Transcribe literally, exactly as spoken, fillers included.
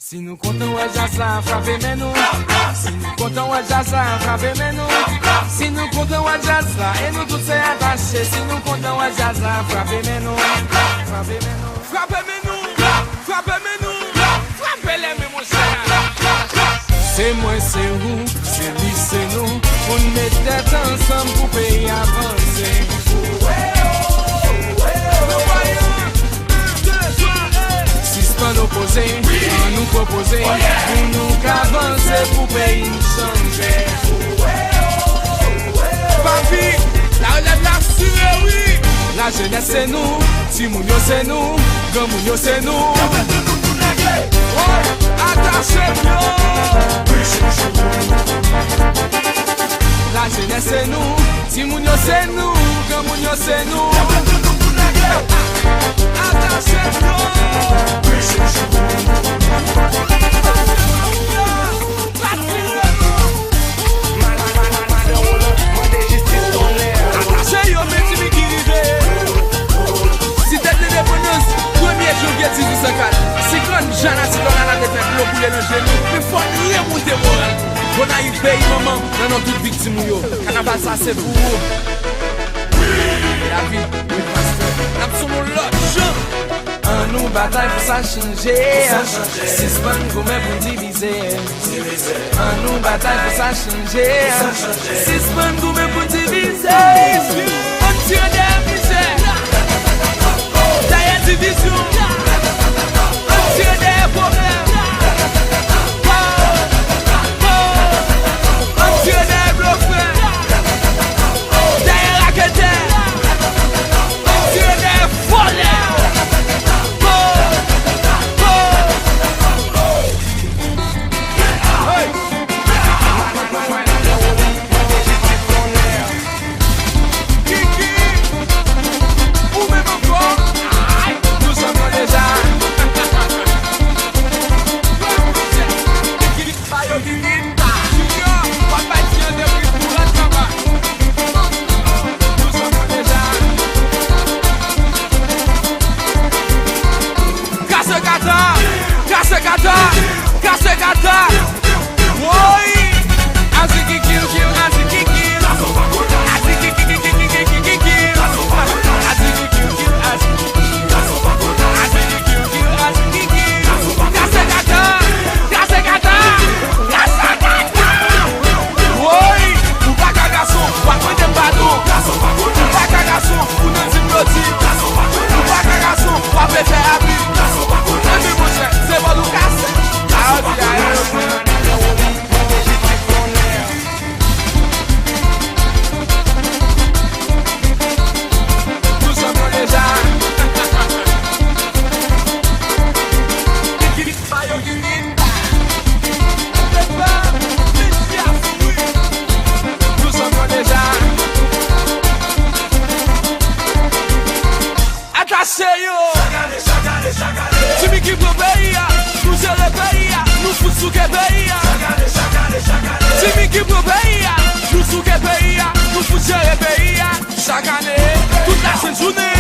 Si nou kontan wè djaz la, frape men nou. Si nou kontan wè djaz la, frape men nou. Si nou kontan wè djaz la, e nou tout se atache. Si nou kontan wè djaz la, frape men nou. Frape men nou. Frape men nou. Frape men nou. Frape lè men, monchè. Se mwen, se ou, se li, se nou. Pou n met tèt ansanm pou peyi a vanse. Nou vanyan. Sispann opoze, ann nou pwopoze, pou nou ka vanse, pou peyi n chanje. Papi, larelèv la asire, wi. Lajenès se nou, timoun yo se nou, granmoun yo se nou. Woy, atache m yo. Lajenès se nou, timoun yo se nou, granmoun yo se nou. Atache m yo. Atache yo, men Jimmy ki rive. Site Lendepandans, premye janvye dizuit san kat. Siklòn Jana, siklòn Ana te fè dlo koule nan je nou, men fò n remonte moral. Gonayiv peyi manman, nan non tout viktim ou yo. Kanaval sa se pou ou. David, wi pastè. N ap sou yon lòt jan. Ann nou batay pou sa chanje. Sispann goumen pou n divize. Ann nou batay pou sa chanje. Sispann goumen pou n divize. Ann tire dèyè mizè. Dèyè divizyon. Ann tire dèyè pwoblèm. Ann tire dèyè blofè. Dèyè raketè. Ann tire dèyè vòlè. Kiki, ou menm ankò? Nou sanble deja. Kiki, ba yo Kiki. Junior, w ap bay ti an de rit pou rad travay. Nou sanble deja. Kase kata, kase kata, kase kata. Woy! Azikikilkil, azikikil. Azikikikikikikikil. Azikikikikikil, azikikikil. Azikikikikikil, azikikikil. Kase kata, kase kata, kase kata. Woy! Ou pa ka gason, w ap mande m padon. Ou pa ka gason, pou nan di m yo di. Ou pa ka gason, w ap fè abi. Anben monchè, se vòl ou kase. Ayayay. Nou sanble deja. Ba yo Kiki. Ou te fè, mesye a fou wi. Nou sanble deja. Atache yo. Jimmy ki pran peyi a, nou jere peyi a, nou fout souke peyi a. Jimmy ki pran peyi a, nou souke peyi a, nou fout jere peyi a. Chak ane, tout la sent jounen,